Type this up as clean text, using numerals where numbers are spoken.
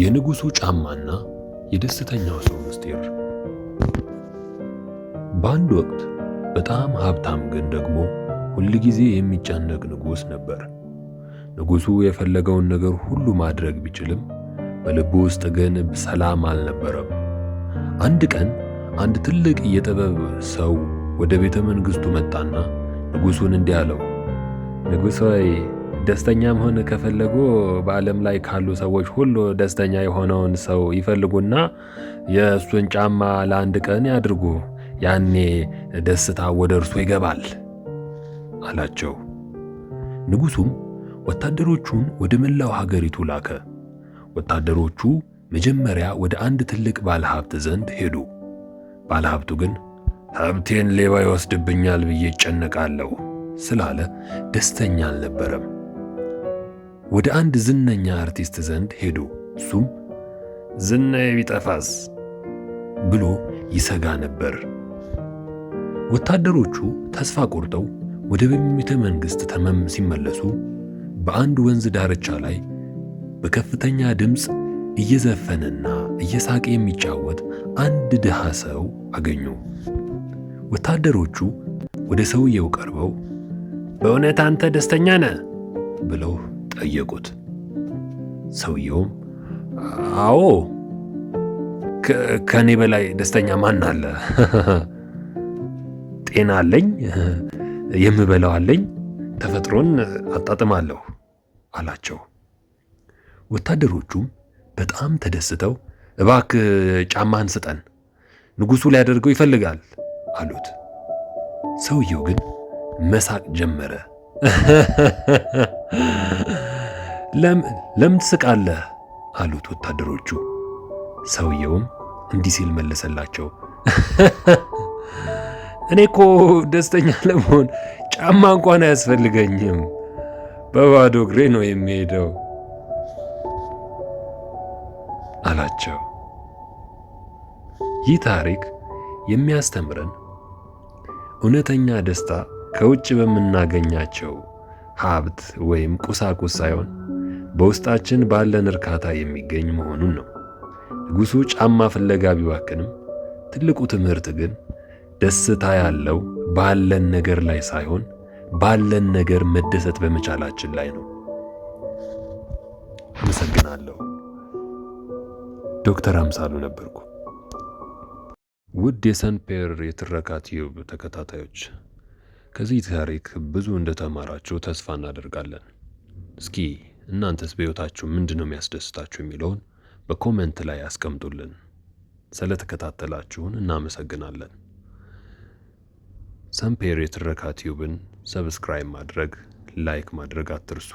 የንጉሱ ጫማና የደስተኛው ሰው ምስጢር። በአንድ ወቅት በጣም ሀብታም ግን ደግሞ ሁልጊዜ የሚጨነቅ ንጉሥ ነበር። ንጉሱ የፈለገውን ነገር ሁሉ ማድረግ ቢችልም በልቡ ውስጥ ግን ሰላም አልነበረም። አንድ ቀን አንድ ትልቅ የጥበብ ሰው ወደ ቤተ መንግሥቱ መጣና ንጉሱን እንዲህ አለው፣ ንጉሥ ሆይ፣ ደስተኛ መሆን ከፈለጉ በዓለም ላይ ካሉ ሰዎች ሁሉ ደስተኛ የሆነውን ሰው ይፈልጉና የእሱን ጫማ ለአንድ ቀን ያድርጉ። ያኔ ደስታ ወደ እርሱ ይገባል አላቸው። ንጉሱም ወታደሮቹን ወደ መላው ሀገሪቱ ላከ። ወታደሮቹ መጀመሪያ ወደ አንድ ትልቅ ባለሀብት ዘንድ ሄዱ። ባለሀብቱ ግን ሀብቴን ሌባ ይወስድብኛል ብዬ እጨነቃለሁ ስላለ ደስተኛ አልነበረም። ወደ አንድ ዝነኛ አርቲስት ዘንድ ሄዱ። እሱም ዝናዬ ቢጠፋስ ብሎ ይሰጋ ነበር። ወታደሮቹ ተስፋ ቆርጠው ወደ ቤተ መንግሥት ተመም ሲመለሱ በአንድ ወንዝ ዳርቻ ላይ በከፍተኛ ድምፅ እየዘፈነና እየሳቀ የሚጫወት አንድ ድሃ ሰው አገኙ። ወታደሮቹ ወደ ሰውየው ቀርበው በእውነት አንተ ደስተኛ ነህ ብለው ጠየቁት። ሰውየውም አዎ፣ ከእኔ በላይ ደስተኛ ማን አለ? ጤና አለኝ፣ የምበላው አለኝ፣ ተፈጥሮን አጣጥማለሁ አላቸው። ወታደሮቹም በጣም ተደስተው እባክህ ጫማህን ስጠን፣ ንጉሡ ሊያደርገው ይፈልጋል አሉት። ሰውየው ግን መሳቅ ጀመረ። ለምን ትስቃለህ? አሉት ወታደሮቹ። ሰውየውም እንዲህ ሲል መለሰላቸው፣ እኔ እኮ ደስተኛ ለመሆን ጫማ እንኳን አያስፈልገኝም፣ በባዶ እግሬ ነው የሚሄደው አላቸው። ይህ ታሪክ የሚያስተምረን እውነተኛ ደስታ ከውጭ በምናገኛቸው ሀብት ወይም ቁሳቁስ ሳይሆን በውስጣችን ባለን እርካታ የሚገኝ መሆኑን ነው። ንጉሡ ጫማ ፍለጋ ቢባክንም ትልቁ ትምህርት ግን ደስታ ያለው ባለን ነገር ላይ ሳይሆን ባለን ነገር መደሰት በመቻላችን ላይ ነው። አመሰግናለሁ። ዶክተር አምሳሉ ነበርኩ። ውድ የሰንፔር የትረካ ቲዩብ ተከታታዮች፣ ከዚህ ታሪክ ብዙ እንደተማራችሁ ተስፋ እናደርጋለን። እስኪ እናንተስ በሕይወታችሁ ምንድን ነው የሚያስደስታችሁ የሚለውን በ comment ላይ አስቀምጡልን። ስለተከታተላችሁን እናመሰግናለን። ሰንፔር የትረካ ቲዩብን subscribe ማድረግ፣ like ማድረግ አትርሱ።